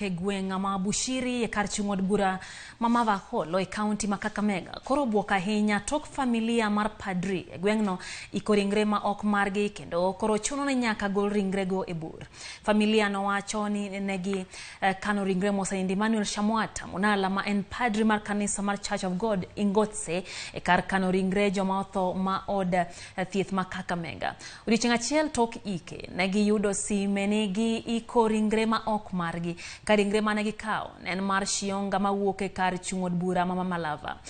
E gweng' ma Bushiri e kar chung' od bura ma Mavaholo e kaunti ma Kakamega koro obwok ahinya tok familia mar padri e gweng'no iko ringre ma ok margi kendo koro chuno ni nyaka gol ringrego e bur. Familia nowacho ni negi kano ringre mosenindo Emmanuel Shamwata Munala ma en padri mar kanisa mar Church of God Ingotse e kar kano ringre joma otho ma od thieth ma Kakamega. Odiochieng' achiel tok ike ne giyudo sime ni gi iko ringre ma ok margi ka ringre mane gikawo ne en mar Shionga mawuok e kar chung' od bura ma Malava.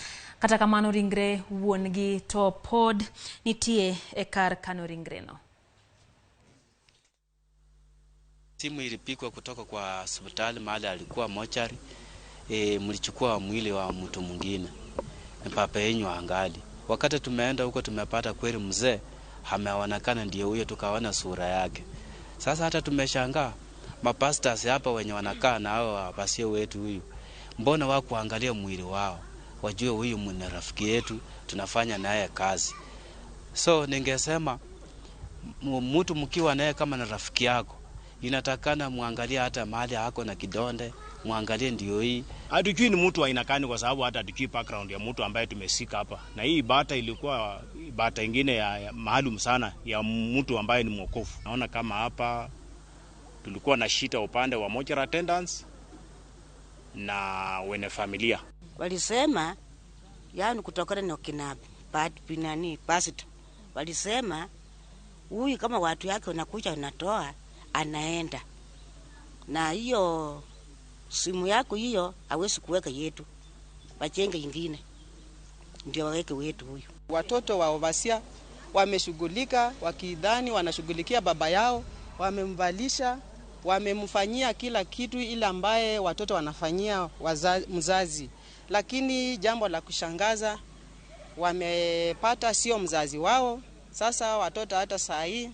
Kata kamano ringre wuon-gi to pod nitie e kar kano ringreno. Simu ilipigwa kutoka kwa hospitali mahali alikuwa mochari. Mlichukua mwili wa mtu mwingine, papa yenyu angali. Wakati tumeenda huko tumepata kweli mzee ameonekana ndiye huyo, tukaona sura yake. Sasa hata tumeshangaa mapastors hapa wenye wanakaa na hao wapasie wetu huyu, mbona wakuangalia mwili wao wajue huyu ni rafiki yetu, tunafanya naye kazi. So ningesema mtu mkiwa naye kama na rafiki yako, inatakana muangalie hata mahali hako na kidonde, muangalie ndio hii. Hatujui ni mtu aina gani, kwa sababu hata hatujui background ya mtu ambaye tumesika hapa. Na hii ibada ilikuwa ibada ingine ya maalum sana ya mtu ambaye ni mwokovu. Naona kama hapa tulikuwa na shida upande wa mortuary attendants na wenye familia. Walisema yani kutokana na kina nani pastor, walisema huyu kama watu yake wanakuja wanatoa anaenda, na hiyo simu yako hiyo hawezi kuweka yetu, wachenge ingine ndio waweke wetu huyu. Watoto wa Ovasia wameshughulika wakidhani wanashughulikia baba yao, wamemvalisha, wamemfanyia kila kitu ile ambaye watoto wanafanyia mzazi. Lakini jambo la kushangaza, wamepata sio mzazi wao. Sasa watoto hata saa hii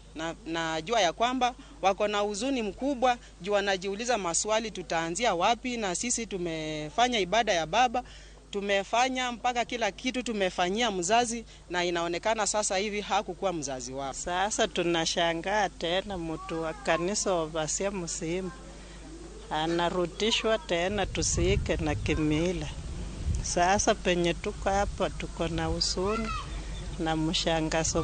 najua ya kwamba wako na huzuni mkubwa juu wanajiuliza maswali, tutaanzia wapi? Na sisi tumefanya ibada ya baba, tumefanya mpaka kila kitu tumefanyia mzazi, na inaonekana sasa hivi hakukuwa mzazi wao. Sasa tunashangaa tena mtu wa kanisa Ovasia msimu anarudishwa tena tusiike na kimila. Sasa penye tuko hapa tuko na huzuni na mshangazo.